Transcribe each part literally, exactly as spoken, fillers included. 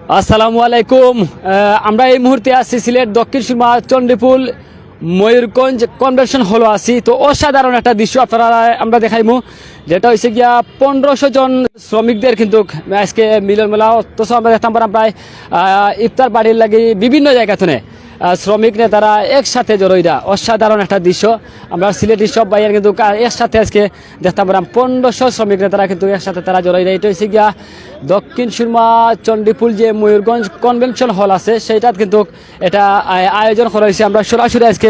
আসসালামু আলাইকুম। আহ, আমরা এই মুহূর্তে আছি সিলেট দক্ষিণ সুরমা চণ্ডীপুর ময়ূরগঞ্জ কনভেনশন হলো আছি। তো অসাধারণ একটা দৃশ্য আপনারা আমরা দেখাইমু, যেটা হইছে গিয়া পনেরোশো জন শ্রমিকদের কিন্তু আজকে মিলন মেলা। অথচ আমরা দেখতাম পারাম প্রায়, আহ, ইফতার পার্টির লাগি বিভিন্ন জায়গা থেকে, আহ, শ্রমিক নেতারা একসাথে জড়ো অইরা। অসাধারণ একটা দৃশ্য। আমরা সিলেটি সব ভাইয়ার কিন্তু কা-, একসাথে আজকে দেখতাম পারাম পনেরোশো শ্রমিক নেতারা কিন্তু একসাথে তারা জড়ো অইরা। এটা হইছে গিয়া দক্ষিণ সুরমা চণ্ডীপুর যে ময়ূরগঞ্জ কনভেনশন হল আছে, সেইটাত কিন্তু এটা আ-, আয়োজন করা হয়েছে। আমরা সরাসরি আজকে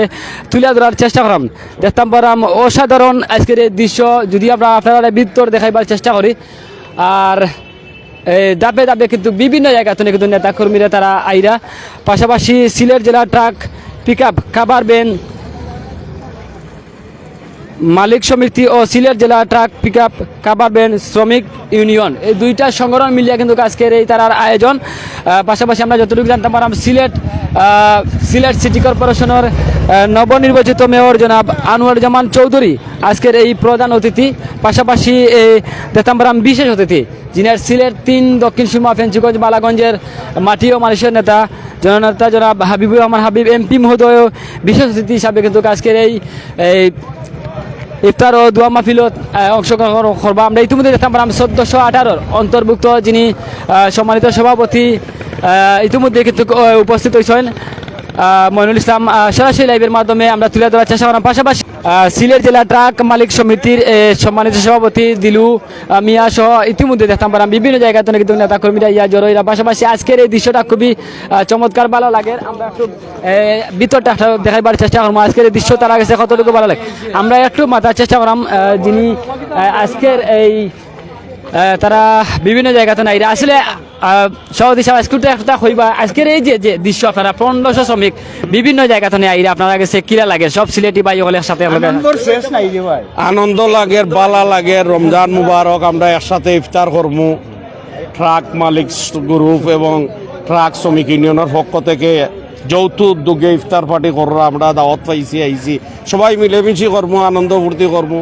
তুলে ধরার চেষ্টা করাম, দেখতাম পারাম অসাধারণ আজকের এই দৃশ্য। যদি আমরা আপনারা ভিতর দেখাইবার চেষ্টা করি, আর এই ধাপে ধাপে কিন্তু বিভিন্ন জায়গা থেকে কিন্তু নেতাকর্মীরা তারা আইরা, পাশাপাশি সিলেট জেলা truck pick up cover van মালিক সমিতি ও সিলেট জেলা truck pick up cover van শ্রমিক ইউনিয়ন, এই দুইটা সংগঠন মিলিয়া কিন্তু আজকের এই তারার আয়োজন। আহ, পাশাপাশি আমরা যতটুকু জানতাম পারাম, সিলেট, আহ, সিলেট সিটি কর্পোরেশনের, আহ, নবনির্বাচিত মেয়র জনাব আনোয়ারুজ্জামান চৌধুরী আজকের এই প্রধান অতিথি। পাশাপাশি এই দেখতাম পারাম বিশেষ অতিথি, যিনি সিলেট তিন দক্ষিণ সুরমা ফেঞ্চুগঞ্জ বালাগঞ্জের মাটি ও মানুষের নেতা, জননেতা জনাব হাবিবুর রহমান হাবিব এমপি মহোদয় বিশেষ অতিথি হিসাবে কিন্তু আজকের এই, এই ইফতার ও দোয়া মাহফিলত, আহ, অংশগ্রহণ করবা। আমরা ইতিমধ্যে দেখতাম পারাম চোদ্দশো আঠারোর অন্তর্ভুক্ত যিনি, আহ, সম্মানিত সভাপতি, আহ, ইতিমধ্যে কিন্তু, আহ, উপস্থিত হয়েছেন, আহ, মইনুল ইসলাম, আহ, সরাসরি লাইভের মাধ্যমে আমরা তুলে ধরার চেষ্টা করার পাশাপাশি, আহ, সিলেট জেলা ট্রাক মালিক সমিতির, আহ, সম্মানিত সভাপতি দিলু, আহ, মিয়া সহ ইতিমধ্যে দেখতাম পারাম বিভিন্ন জায়গা থেকে কিন্তু নেতা কর্মীরা ইয়া জড়ো অইরা। পাশাপাশি আজকের এই দৃশ্যটা খুবই, আহ, চমৎকার, ভালো লাগে। আমরা একটু, আহ, ভিতরটা একটা দেখাইবার চেষ্টা করবো, আজকের এই দৃশ্য তারা গেছে কতটুকু ভালো লাগে। আমরা একটু মাতার চেষ্টা করাম, আহ, যিনি, আহ, আজকের এই, আহ, তারা বিভিন্ন জায়গা থেকে আইরা। আসলে, আহ, সভাপতি সাহেব, আজকে তো একটা কইবা, আজকের এই যে, যে দৃশ্য আপনারা পনেরোশো শ্রমিক বিভিন্ন জায়গা থেকে আইরা, আপনারা গেছে কিলা লাগে? সব সিলেটি ভাই হকল একসাথে হকল। আনন্দর শেষ নাই রে ভাই। আনন্দ লাগের, বালা লাগের, রমজান মুবারক, আমরা একসাথে ইফতার করমু। ট্রাক মালিক গ্রুপ এবং ট্রাক শ্রমিক ইউনিয়নের পক্ষ থেকে যৌথ উদ্যোগে ইফতার পার্টি করার আমরা দাওয়াত পাইছি, আইছি। সবাই মিলেমিশে করমু, আনন্দ ফুর্তি করমু,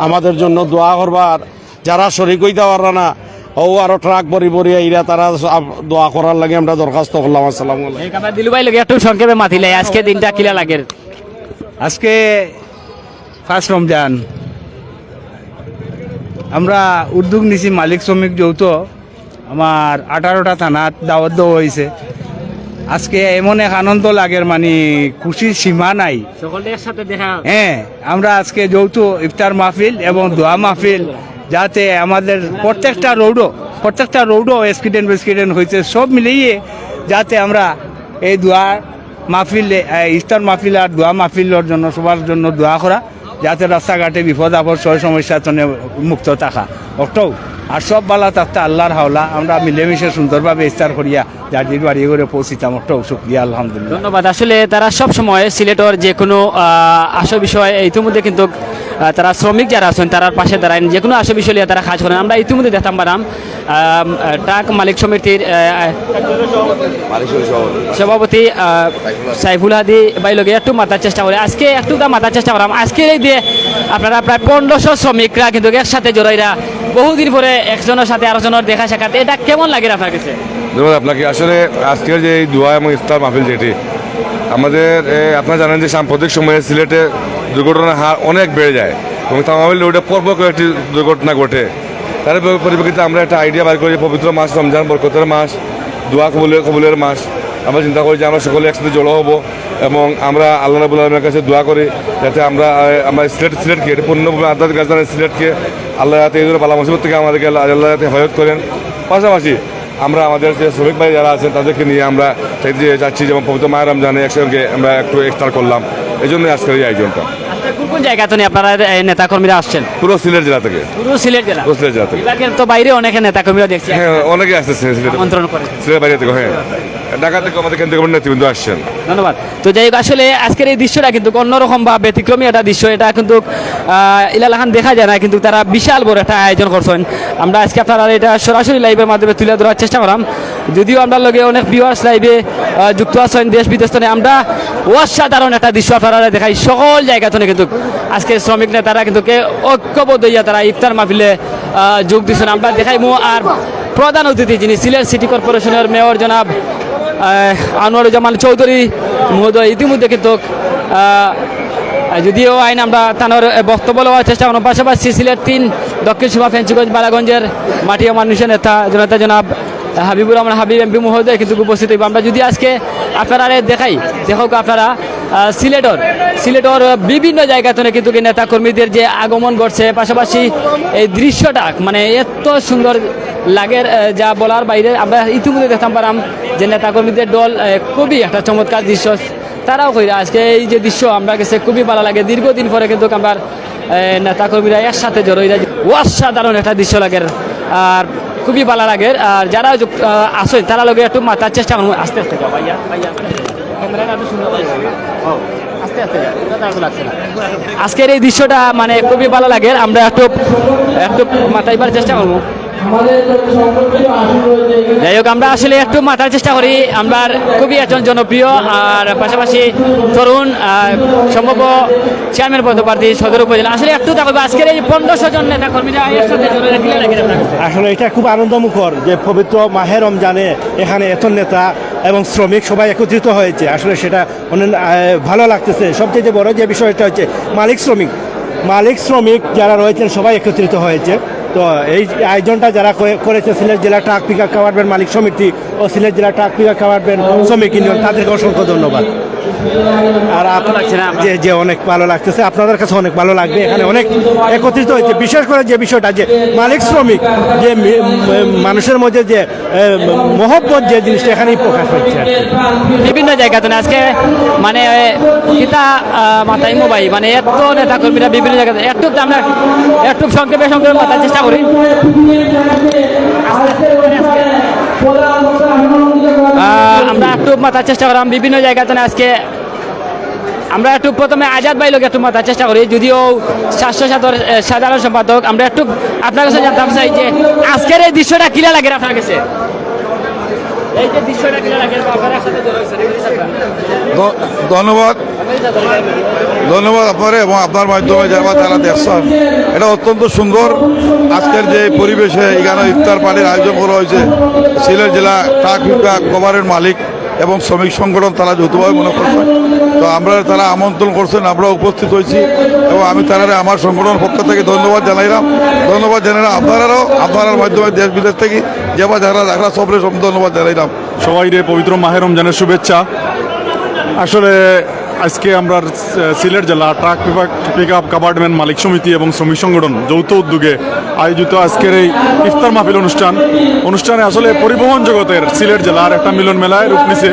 আমাদের জন্য দোয়া করবা। আর যারা শরিক অইতা পাররা না, ও আরো ট্রাক ভরি ভরি আইরা, তারা সব দোয়া করার লাগি আমরা দরখাস্ত করলাম। আসসালামু আলাইকুম। এই আমরা দিলু ভাই লগে একটু সংক্ষেপে মাতিলাই, আজকে দিনটা কিলা লাগের? আজকে ফার্স্ট রমজান, আমরা উদ্যোগ নিছি মালিক শ্রমিক যৌথ, আমার আঠারোটা থানাত দাওয়াত দেওয়া হয়েছে। আজকে এমন এক আনন্দ লাগের, মানে, খুশির সীমা নাই। সকলকে একসাথে দেখা। হ্যাঁ, আমরা আজকে যৌথ ইফতার মাহফিল এবং দোয়া মাহফিল, যাতে আমাদের প্রত্যেকটা রোডও, প্রত্যেকটা রোডও অ্যাক্সিডেন্ট ফ্যাক্সিডেন্ট হয়েছে, সব মিলিয়ে যাতে আমরা এই দোয়া মাহফিল, এ, ইফতার মাহফিল আর দোয়া মাহফিলর জন্য, সবার জন্য দোয়া করা, যাতে রাস্তাঘাটে বিপদ আপদ সব সমস্যা থেকে মুক্ত থাকা। অতও আর সব বালা থাকতে আল্লাহর হাওলা, আমরা মিলেমিশে সুন্দরভাবে ইফতার করিয়া যার যার বাড়ি ঘরে পৌঁছিতাম। অতও শুক্রিয়া, আলহামদুলিল্লাহ। ধন্যবাদ। আসলে তারা সব সময় সিলেটর যে কোনো, আহ, আশয় বিষয় ইতিমধ্যে কিন্তু, আহ, তারা শ্রমিক যারা আছেন তারার পাশে দাঁড়ায়, যে কোনো আশয় বিষয় নিয়ে তারা কাজ করেন। আমরা ইতিমধ্যে দেখতাম পারাম, আহ, ট্রাক মালিক সমিতির, আহ, মালিক সমিতির সভাপতি। সভাপতি, আহ, সাইফুল হাদি ভাই লগে একটু মাতার চেষ্টা করি। আজকে একটু তা মাতার চেষ্টা করাম। আজকে এই যে আপনারা প্রায় পনেরোশো শ্রমিকরা কিন্তু একসাথে জড়ো অইরা, বহুদিন পরে একজনের সাথে আরেকজনের দেখা সাক্ষাৎ, এটা কেমন লাগে আপনার কাছে? ধন্যবাদ আপনাকে। আসলে আজকের যে এই দোয়া এবং ইফতার মাহফিল যেটি আমাদের, এ, আপনারা জানেন যে সাম্প্রতিক সময়ে সিলেটে দুর্ঘটনার হার অনেক বেড়ে যায় এবং তামাবিল রোডে পরপর কয়েকটি দুর্ঘটনা ঘটে। তার পরিপ্রেক্ষিতে আমরা একটা আইডিয়া বার করি, পবিত্র মাস রমজান, বরকতের মাস, দোয়া কবুলের, কবুলের মাস। আমরা চিন্তা করি যে আমরা সকলে একসাথে জড়ো হব এবং আমরা আল্লাহ রাব্বুল আলামিনের কাছে দোয়া করি যাতে আমরা, আহ, আমরা সিলেট, সিলেটকে, এটা পূর্ণভাবে আধ্যাত্মিক রাজধানী সিলেটকে আল্লাহ যাতে এই ধরনের বালা মুসিবত থেকে আমাদেরকে আল্লাহ, আল্লাহ যাতে হেফাজত করেন। পাশাপাশি আমরা আমাদের যে শ্রমিক ভাই যারা আছেন তাদেরকে নিয়ে আমরা চাইতে যে যাচ্ছি, যেমন পবিত্র মাহে রমজানে একসঙ্গে আমরা একটু ইফতার করলাম, এই জন্য আজকের এই আয়োজনটা। আচ্ছা, কোন কোন জায়গা থেকে আপনারা, এ, নেতাকর্মীরা আসছেন? পুরো সিলেট জেলা থেকে। পুরো সিলেট জেলা? পুরো সিলেট জেলা থেকে। বিভাগের তো বাইরে অনেকে নেতাকর্মীরা দেখছি। হ্যাঁ, অনেকে আসতেছে সিলেট। আমন্ত্রণ করে। সিলেট বাইরে থেকে, হ্যাঁ। ঢাকা থেকে আমাদের কেন্দ্রীয় কমিটির নেতৃবৃন্দ আসছেন। ধন্যবাদ। তো যাই হোক, আসলে আজকের এই দৃশ্যটা কিন্তু অন্যরকম বা ব্যতিক্রমী একটা দৃশ্য। এটা কিন্তু, আহ, ইলালাহান দেখা যায় না, কিন্তু তারা বিশাল বড় একটা আয়োজন করছেন। আমরা আজকে আপনারা এটা সরাসরি লাইভের মাধ্যমে তুলে ধরার চেষ্টা করাম। যদিও আমরা লগে অনেক ভিউয়ার্স লাইভে, আহ, যুক্ত আছেন দেশ বিদেশ থেকে, আমরা অসাধারণ একটা দৃশ্য আপনারা দেখাই। সকল জায়গা থেকে কিন্তু আজকে শ্রমিক নেতারা কিন্তু কে ঐক্যবদ্ধ হইয়া তারা ইফতার মাহফিলে, আহ, যোগ দিচ্ছেন। আমরা দেখাইমু আর প্রধান অতিথি যিনি সিলেট সিটি কর্পোরেশনের মেয়র জনাব আহ, আনোয়ারুজ্জামান চৌধুরী মহোদয় ইতিমধ্যে কিন্তু আহ, যদিও আইন আমরা তানোর বক্তব্য লওয়ার চেষ্টা করব, পাশাপাশি সিলেট তিন দক্ষিণ সীমা ফেঞ্চুগঞ্জ বালাগঞ্জের মাটি ও মানুষের নেতা জনতা জনাব হাবিবুর রহমান হাবিব এমপি মহোদয় কিন্তু উপস্থিত হইব। আমরা যদি আজকে আপনারা দেখাই, দেখো আপনারা আহ, সিলেটর সিলেটর বিভিন্ন জায়গা থেকে কিন্তু কি নেতা কর্মীদের যে আগমন ঘটছে, পাশাপাশি এই দৃশ্যটা মানে এত সুন্দর লাগের, আহ, যা বলার বাইরে। আমরা ইতিমধ্যে দেখতাম পারাম যে নেতা কর্মীদের দল, আহ, খুবই একটা চমৎকার দৃশ্য। তারাও কইরা আজকে এই যে দৃশ্য আমরা গেছে খুবই ভালো লাগে, দীর্ঘদিন পরে কিন্তু আমরা আহ, নেতা কর্মীরা একসাথে জড়ো হইরা অসাধারণ একটা দৃশ্য লাগের, আর খুবই ভালো লাগের। আর যারা যুক্ত, আহ, আছেন তারা লগে একটু মাতার চেষ্টা করবো। আস্তে আস্তে যাও, ভাইয়া, ভাইয়া, আস্তে আস্তে। ক্যামেরাটা একটু সুন্দর করে ধরো। আস্তে আস্তে যাও, এটা তো লাগছে না। আজকের এই দৃশ্যটা মানে খুবই ভালো লাগের, আমরা একটু একটু মাতাইবার চেষ্টা করবো। যাই হোক, আমরা আসলে একটু মাতার চেষ্টা করি। আমরা খুবই একজন জনপ্রিয় আর পাশাপাশি তরুণ, আর সম্ভাব্য চেয়ারম্যান পদপ্রার্থী সদর উপজেলা। আসলে একটু দেখো, আজকের এই পনেরোশো জন নেতা কর্মীরা একসাথে জড়ো হয়ে কিলা লাগে আপনার কাছে? আসলে এটা খুব আনন্দমুখর যে পবিত্র মাহে রমজানে এখানে এত নেতা এবং শ্রমিক সবাই একত্রিত হয়েছে। আসলে সেটা অনেক, আহ, ভালো লাগতেছে। সবচেয়ে বড় যে বিষয়টা হচ্ছে মালিক শ্রমিক, মালিক শ্রমিক যারা রয়েছেন সবাই একত্রিত হয়েছে। তো এই আয়োজনটা যারা করে-, করেছে সিলেট জেলা ট্রাক পিক আপ কমান্ডমেন্ট মালিক সমিতি ও সিলেট জেলা ট্রাক পিক আপ কমান্ডমেন্ট শ্রমিক ইউনিয়ন, তাদেরকে অসংখ্য ধন্যবাদ। আর আপ-, লাগছে না আপনার? যে, যে অনেক ভালো লাগতেছে, আপনাদের কাছে অনেক ভালো লাগবে। এখানে অনেক একত্রিত হয়েছে, বিশেষ করে যে বিষয়টা যে মালিক শ্রমিক, যে মি-, ম-, মানুষের মধ্যে যে এ, মহব্বত যে জিনিসটা এখানেই প্রকাশ হচ্ছে আর কি। বিভিন্ন জায়গা থেকে আজকে মানে, এ, কিতা, আহ, মাতাইমু ভাই, মানে এত নেতা কর্মীরা বিভিন্ন জায়গা থেকে, একটু আমরা একটু সংক্ষেপে সংক্ষেপে মাতার চেষ্টা করি। আহ, আমরা একটু মাতার চেষ্টা করলাম বিভিন্ন জায়গা থেকে আজকে আমরা একটু প্রথমে আজাদ ভাই লগে একটু মাতার চেষ্টা করি, যদিও সাতশো সাধার-, এ, সাধারণ সম্পাদক, আমরা একটু আপনার কাছে জানতাম চাই যে আজকের এই দৃশ্যটা কিলা লাগে আপনার কাছে? এই যে দৃশ্যটা কিলা লাগে, আপনারা একসাথে জড়ো হয়েছেন, এই দৃশ্যটা। ধ-, ধন্যবাদ, ধন্যবাদ আপনারে এবং আপনার মাধ্যমে যারা তারা দেখছেন। এটা অত্যন্ত সুন্দর। আজকের যে পরিবেশে এখানে ইফতার পার্টির আয়োজন করা হয়েছে সিলেট জেলা ট্রাক বিভাগ কভারের মালিক এবং শ্রমিক সংগঠন তারা যৌথভাবে মনে করছেন। তো আমরা তারা আমন্ত্রণ করছেন, আমরা উপস্থিত হয়েছি এবং আমি তারারে আমার সংগঠন পক্ষ থেকে ধন্যবাদ জানাইলাম। ধন্যবাদ জানাইলাম আপনারারও, আপনারার মাধ্যমে দেশ বিদেশ থেকে যে বা যারা দেখা সবরে সব ধন্যবাদ জানাইলাম। সবাইরে পবিত্র মাহে রমজানের শুভেচ্ছা। আসলে আজকে আমরা, আহ, সিলেট জেলা ট্রাক পিক আপ কমান্ডমেন্ট মালিক সমিতি এবং শ্রমিক সংগঠন যৌথ উদ্যোগে আয়োজিত আজকের এই ইফতার মাহফিল অনুষ্ঠান। অনুষ্ঠানে আসলে পরিবহন জগতের সিলেট জেলার একটা মিলন মেলায় রূপ নিছে।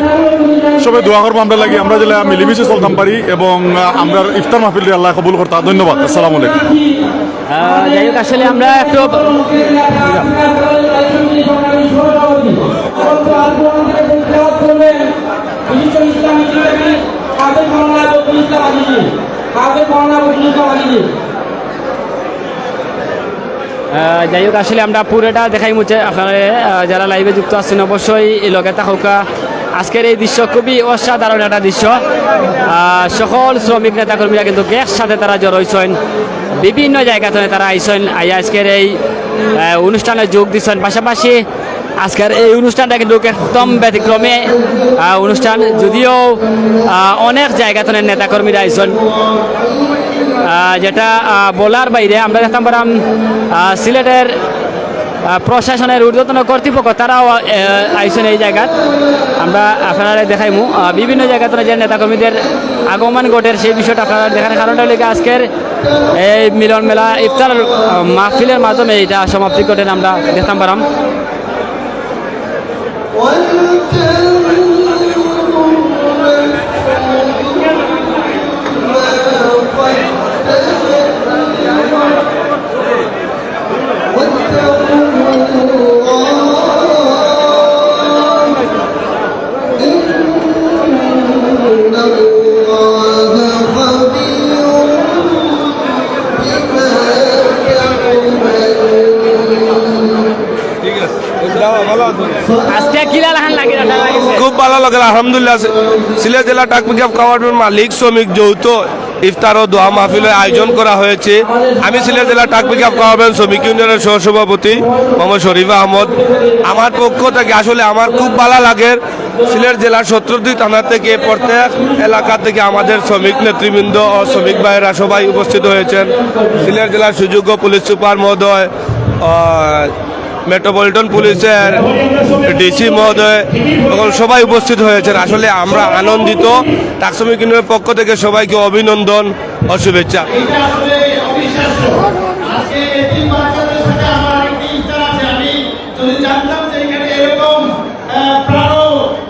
সবে দোয়া করবো আমরা লাগি, আমরা জেলা মিলিমিশে চলতাম পারি এবং, আহ, আমরা ইফতার মাহফিল আল্লাহ কবুল করতা। ধন্যবাদ। আসসালামু আলাইকুম। আহ, যাই হোক, আসলে আমরা একটু আহ, যাই হোক, আসলে আমরা পুরোটা দেখাই মুছে আপনারা, আহ, যারা লাইভে যুক্ত আছেন অবশ্যই এই লগে থাকুকা। আজকের এই দৃশ্য খুবই অসাধারণ একটা দৃশ্য। আহ, সকল শ্রমিক নেতাকর্মীরা কিন্তু একসাথে তারা জড়ো হইছেন বিভিন্ন জায়গা থেকে, তারা আইছেন, আই আজকের এই, আহ, অনুষ্ঠানে যোগ দিচ্ছেন। পাশাপাশি আজকের এই অনুষ্ঠানটা কিন্তু একদম ব্যতিক্রমী, আহ, অনুষ্ঠান, যদিও, আহ, অনেক জায়গা থেকে নেতাকর্মীরা আইছেন, আহ, যেটা, আহ, বলার বাইরে। আমরা দেখতাম পারাম, আহ, সিলেটের, আহ, প্রশাসনের ঊর্ধ্বতন কর্তৃপক্ষ তারাও, আহ, আইছেন এই জায়গাত। আমরা আপনারা দেখাইমু, আহ, বিভিন্ন জায়গা থেকে যে নেতাকর্মীদের আগমন ঘটের সেই বিষয়টা আপনারা দেখার কারণটা হলো কি আজকের এই মিলন মেলা ইফতার, আহ, মাহফিলের মাধ্যমে এটা সমাপ্তি ঘটের আমরা দেখতাম পারাম। আজকে কিলা লাখান লাগে আপনার কাছে? খুব ভালো লাগে, আলহামদুলিল্লাহ। সিলেট জেলা ট্রাক পিক আপ কমান্ডমেন্ট মালিক শ্রমিক যৌথ ইফতার ও দোয়া মাহফিলের আয়োজন করা হয়েছে। আমি সিলেট জেলা ট্রাক পিকআপ কমিটির শ্রমিক ইউনিয়নের সহসভাপতি মোহাম্মদ শরীফ আহমদ। আমার পক্ষ থেকে আসলে আমার খুব ভালো লাগে, সিলেট জেলার সতেরোটি থানা থেকে, প্রত্যেক এলাকা থেকে আমাদের শ্রমিক নেতৃবৃন্দ ও শ্রমিক ভাইয়েরা সবাই উপস্থিত হয়েছেন। সিলেট জেলার সুযোগ্য পুলিশ সুপার মহোদয়, আহ, মেট্রোপলিটন পুলিশের ডিসি মহোদয় এবং সবাই উপস্থিত হয়েছেন। আসলে আমরা আনন্দিত। ট্রাক শ্রমিক ইউনিয়নের পক্ষ থেকে সবাইকে অভিনন্দন ও শুভেচ্ছা। এটা আসলে অবিশ্বাস্য। আজকে এই তিন বাচ্চাদের সাথে আমার আরেকটি ইফতার আছে। আমি যদি জানতাম যে এখানে এরকম, আহ, প্রাণ,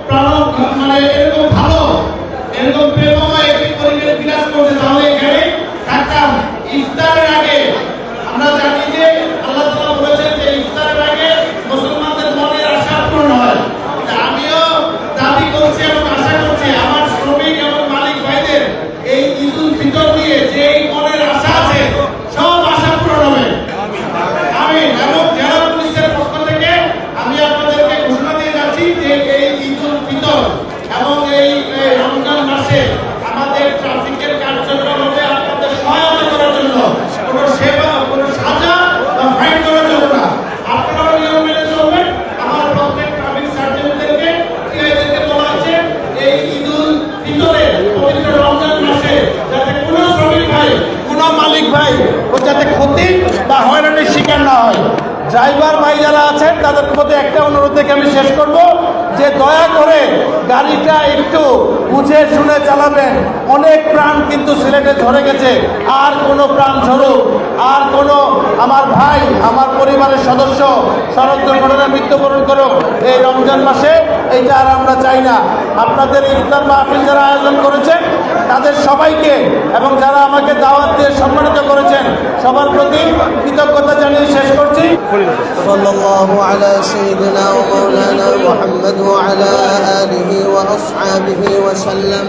প্রাণ, মানে এরকম ভালো, এরকম প্রেমময় একটি পরিবেশ বিরাজ করছে, তাহলে এখানে থাকতাম। ইফতারের আগে আমরা জানি যে আল্লাহ তাআলা বলেছেন যে ইফতারের আগে মুসলমানদের মনের আশা পূরণ হয়। তা আমিও দাবি করছি এবং আশা করছি আমার শ্রমিক এবং মালিক ভাইদের এই ঈদুল ফিতর নিয়ে যে এই মনের আশা আছে, সব আশা পূরণ হবে। আমি এবং জেলা পুলিশের পক্ষ থেকে আমি আপনাদেরকে ঘোষণা দিয়ে যাচ্ছি যে এই ঈদুল ফিতর এবং এই, এই রমজান মাসে আমাদের ট্রাফিকের কার্যক্রমে আপনাদের সহায়তা করার জন্য কোনো সেবা, কোনো সাজা বা ফাইন করার জন্য না। আপনারাও নিয়ম মেনে চলবেন। আমার প্রত্যেক ট্রাফিক সার্জেন্টদেরকে, টিআইদেরকে বলা আছে, এই ঈদুল ফিতরে, পবিত্র রমজান মাসে যাতে কোনো শ্রমিক ভাই, কোনো মালিক ভাই ও যাতে ক্ষতি বা হয়রানির শিকার না হয়। ড্রাইভার ভাই যারা আছেন, তাদের প্রতি একটা অনুরোধ রেখে আমি শেষ করব যে দয়া করে গাড়িটা একটু বুঝে শুনে চালাবেন। অনেক প্রাণ কিন্তু সিলেটে ঝরে গেছে, আর কোনো প্রাণ ঝরুক, আর কোনো আমার ভাই, আমার পরিবারের সদস্য সড়ক দুর্ঘটনায় মৃত্যুবরণ করুক এই রমজান মাসে, এটা আর আমরা চাই না। আপনাদের ইফতার মাহফিল যারা আয়োজন করেছেন, তাদের সবাইকে এবং যারা আমাকে দাওয়াত দিয়ে সম্মানিত করেছেন, সবার প্রতি কৃতজ্ঞতা জানিয়ে শেষ করছি। صلى الله على سيدنا ومولانا محمد وعلى آله وأصحابه وسلم.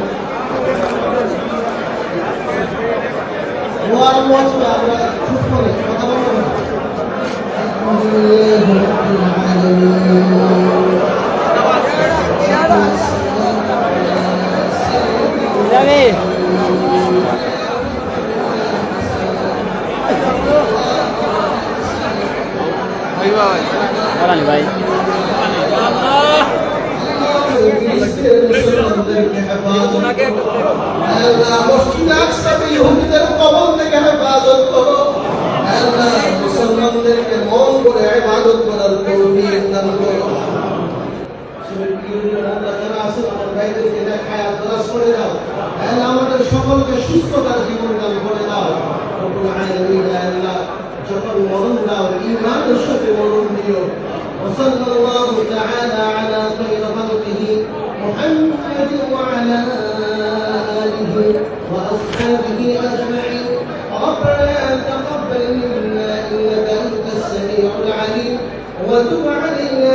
الحمد لله رب العالمين. দাঁড়ানি ভাই। আল্লাহ, মসজিদ আকসাতে ইহুদিদের কবর থেকে হেফাজত করো। আল্লাহ, মুসলমানদেরকে মন করে ইবাদত করার তৌফিক দান করো। সুরক্ষিত আল্লাহ যারা আছেন, আমার ভাইদেরকে নেক হায়াত দারাজ করে দাও। আল্লাহ, আমাদের সকলকে সুস্থতার জীবন দান করে দাও। রব্বুল আলামিন, আল্লাহ, যখন মরণ দাও, ঈমানের সাথে মরণ দিও। وصلى الله تعالى على خير خلقه محمد وعلى آله وأصحابه أجمعين. ربنا تقبل منا إنك أنت السميع العليم وتب علينا